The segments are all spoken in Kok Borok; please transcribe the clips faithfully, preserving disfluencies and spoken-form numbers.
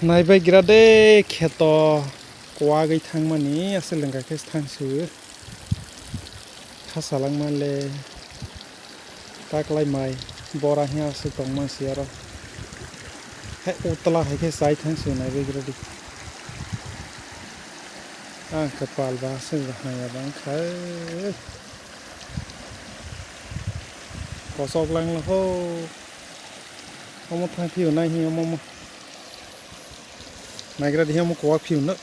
Naibai gra de kheto kuagwi thangmani aswk lwngkha khe thangsu. Khasalangma le taklai mai bora hiya aswk tongma si aro. Hai utla hai khe chai thangsu naibai gra di. Ang kwpal ba aswk haya bang kha. Kosok lang ho. Omo thang phio nai hi omo mo. Naigra di omo kuak phio no.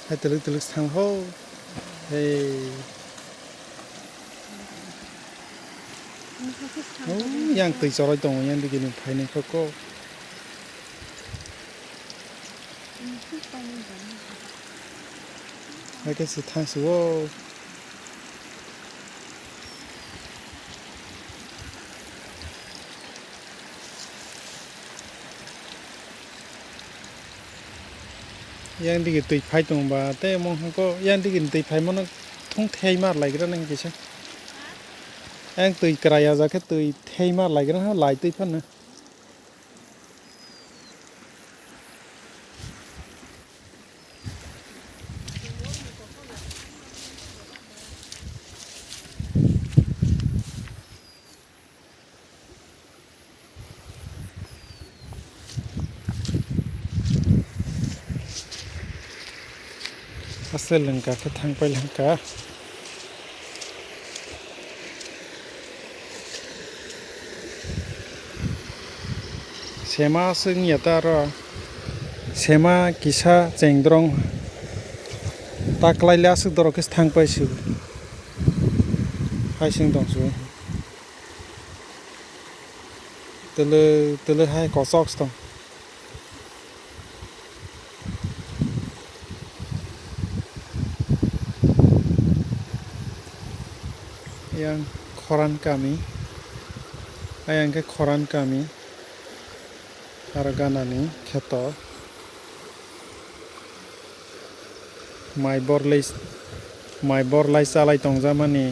Hai teluk teluk sang ho. Hey. Oh, yang twi choroi tongo yang digi ni phainai kho ko. Hai khe se thang su o. Yang digi twi phai tong ba tei omo hwnkhe yang digi twi phai mano thung thei mar lai gra nang kisa. Yang twi kwrwi ya ja khe twi thei mar lai gra lai twi phano. Aswk lwngkha khe thang pailangkha. Sema aswk wngya ta aro. Sema kisa chengdrong. Ta kwlai le aswk dorok khe thang paisuk. Hai sing tong su. Tele, tele hai kosok tong. Yang khoran kami. Ayang khe khoran kami. Aro ganani kheto. Mai borlai, mai borlai chalai tongjakmani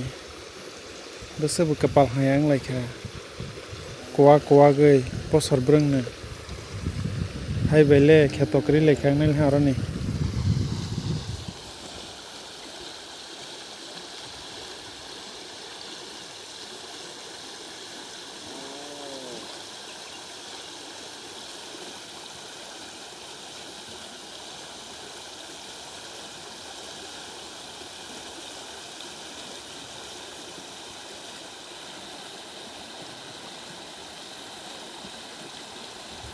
bwswk bo kwpal haya wnglaikha. Kuwak kuwagwi bosor bwrwngno hai bai le kheto kwrwi laikha wngnai le aroni.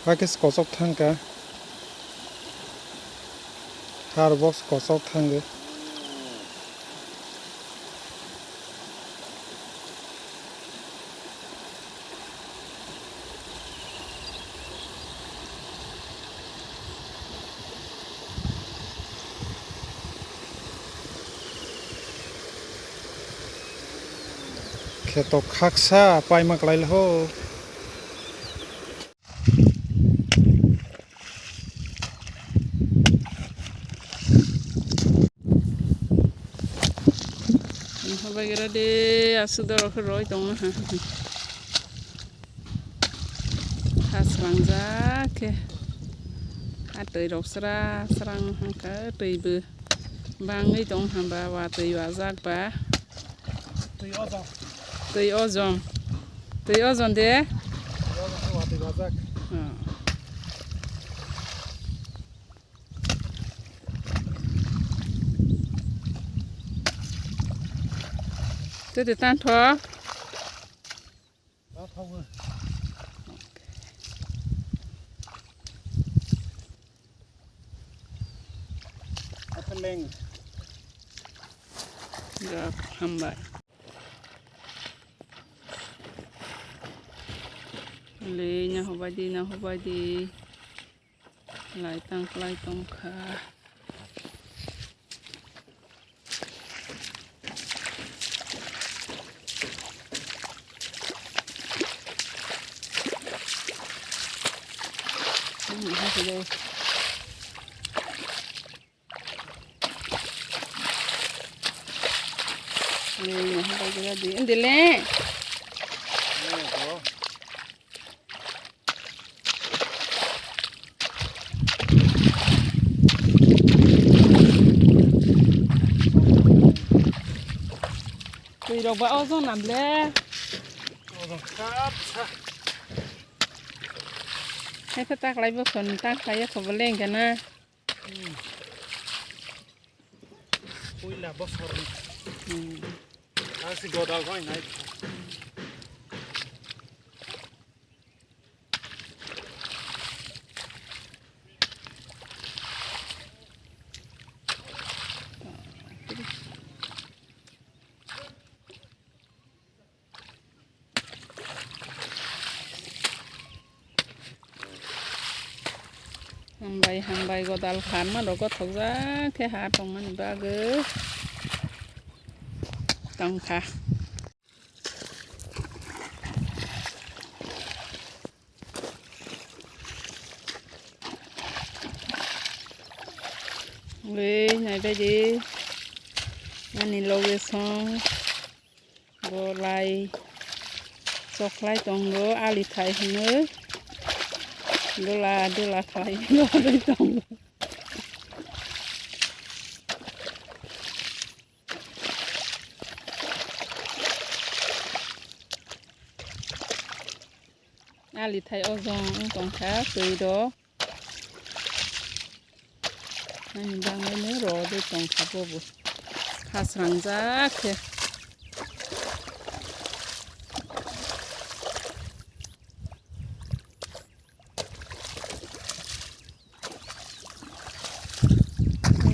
Hakhe se kochok thangkha. Har box kochok thangwi. Kheto khaksa paima kwlai le ho. Habai gira de aswk dorok khe roi tongma ha. Ha srangjak khe. Ha twi rok sra srang hwnkha twi bo bangwi tong hwnba watwi wajak ba. Twi ojom. Twi ojom. Twi ojom de? Twi ojom khe watwi wajak. Oh. Twi twi tang tho. Hambai. Le, na hubai di, na hubai di. Lai tang, lai tong kha. Ndele. Rok ba ojon nam le. Ojon kap sa. Hai pha taklai bo khon taklai ya khobo leng gana. Hmm. Puila bosor ni. Hmm. Asi godal roi nai. Hambai, hambai, godal kharma rok gothokjak khe ha tongmani bagwi tongkha. Ui, naibaidi ani loge song bo lai chokhlai tongo, ali thai hwnwi dula dula khlai tongo. Ali thai ojong wng tongkha twi rok. Ani bangwi no rw de tongkha bobo. Khasrangjak khe.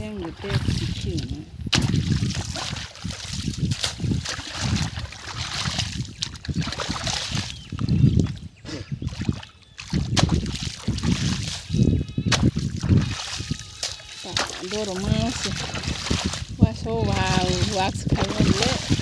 Yang gede kecil. Doro mas. Waso wow, wax kaya le.